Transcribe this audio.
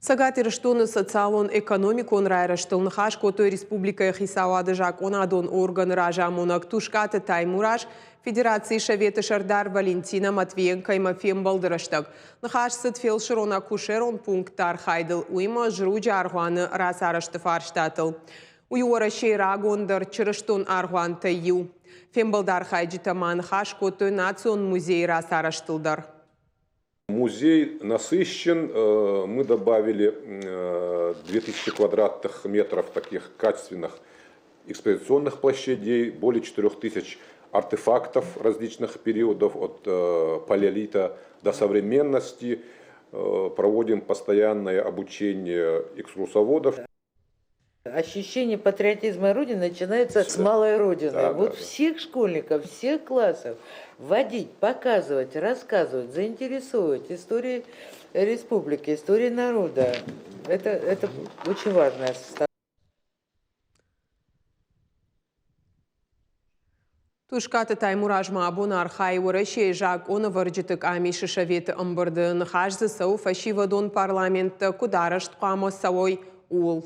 Цӕгат Ирыстоны социалон-экономикон райрӕзтыл ныхас кодтой республикӕйы хицауады закъонадон органы разамонӕг Тускъаты Таймураз, Федерацийы Советы сӕрдар Валентина Матвиенкоимӕ фембӕлды рӕстӕг. Ныхас цыд фелсырон-акушерон пунктты архайдыл, уыимӕ Зруджы аргъуаны рацарӕзты фарстатыл. Уый у Уӕрӕсейы рагондӕр чырыстон аргъуантӕй иу. Фембӕлды архайджытӕ ма ныхас кодтой Национ музейы рацарӕзтыл дӕр. Музей насыщен. Мы добавили 2000 квадратных метров таких качественных экспозиционных площадей, более 4000 артефактов различных периодов от палеолита до современности. Проводим постоянное обучение экскурсоводов. Ощущение патриотизма Родины начинается с малой Родины. Да, вот да, да. всех школьников, всех классов водить, показывать, рассказывать, заинтересовывать историей республики, историей народа. Это очень важная составляющая. Тускъаты Таймураз ма абон архайы Уӕрӕсейы закъонӕвӕрджыты къамисы советы ӕмбырды. Ныхас дзы цӕуы фӕсивӕдон парламенттӕ куыд арӕзт хъуамӕ цӕуой, ууыл.